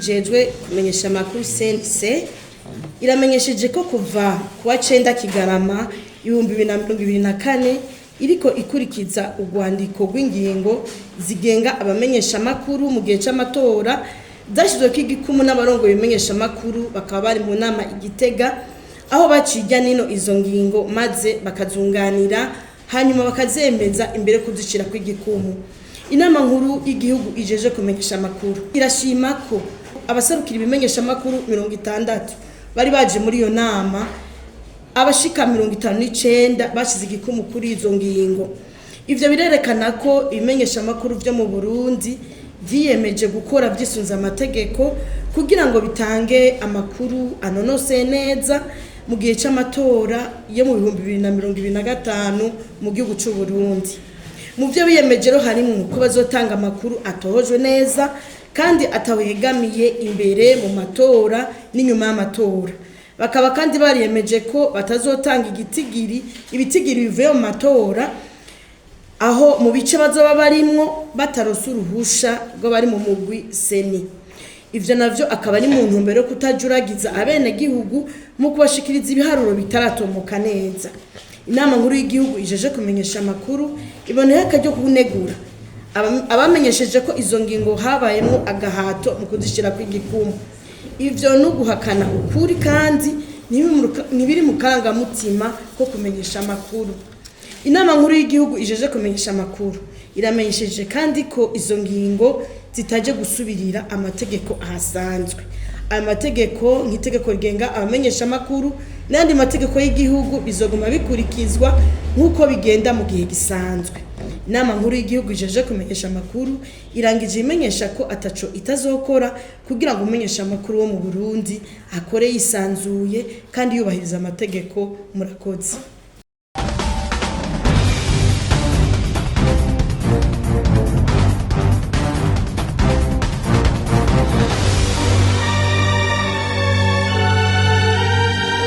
Ijejwe kumenyesha amakuru, CNC, iramenyesheje ko kuva kuwa 9 Kigarama 2024 iriko ikurikiza urwandiko rw'ingingo zigenga abamenyesha amakuru mu gihe c'amatora, zashyizweko igikumu n'abarongoye ibimenyesha amakuru, bakaba bari mu nama i Gitega, aho baciye irya nino izo ngingo, maze bakazunganira, hanyuma bakazemeza imbere yo kuzishirako igikumu. Inama nkuru y'igihugu ijeje kumenyesha amakuru irashima ko abaserukira ibimenyesha amakuru 60 bari baje muri iyo nama, abashika 59 bashize igikumu kuri izo ngingo. Ivyo birerekana ko ibimenyesha amakuru vyo mu Burundi vyiyemeje gukora vyisunze amategeko kugira ngo bitange amakuru anonoseye neza mu gihe c'amatora yo mu 2025 mu gihugu c'u Burundi. Mu byo biyemeje rero harimwo ko bazotanga amakuru atohojwe neza kandi atawegamiye imbere mu matora n'inyuma y'amatora. Bakaba kandi bariyemeje ko batazotanga igitigiri ibitigiri bivuye mu matora aho mu bice bazoba barimwo batarose uruhusha rw'abari mu mugwi CENI. Ivyo navyo akaba ari mu ntumbero yo kutajuragiza abenegihugu mu kubashikiriza ibiharuro bitaratomoka neza. Inama nkuru y'igihugu ijeje kumenyesha amakuru iboneyeho akaryo kunegura abamenyesheje ko izo ngingo habayemwo agahato mu kuzishirako igikumu. Ivyo ni uguhakana ukuri kandi ntibiri mu karangamutima ko kumenyesha amakuru. Inama nkuru y'igihugu ijeje kumenyesha amakuru iramenyesheje kandi ko izo ngingo zitaje gusubirira amategeko ahasanzwe. Aya mategeko, nk'itegeko rigenga abamenyesha amakuru n'ayandi mategeko y'igihugu, bizoguma bikurikizwa nk'uko bigenda mu gihe gisanzwe. Inama nkuru y'igihugu ijeje kumenyesha amakuru irangije imenyesha ko ataco itazokora kugira ngo umenyesha amakuru wo mu Burundi akore yisanzuye kandi yubahiriza amategeko. Murakoze.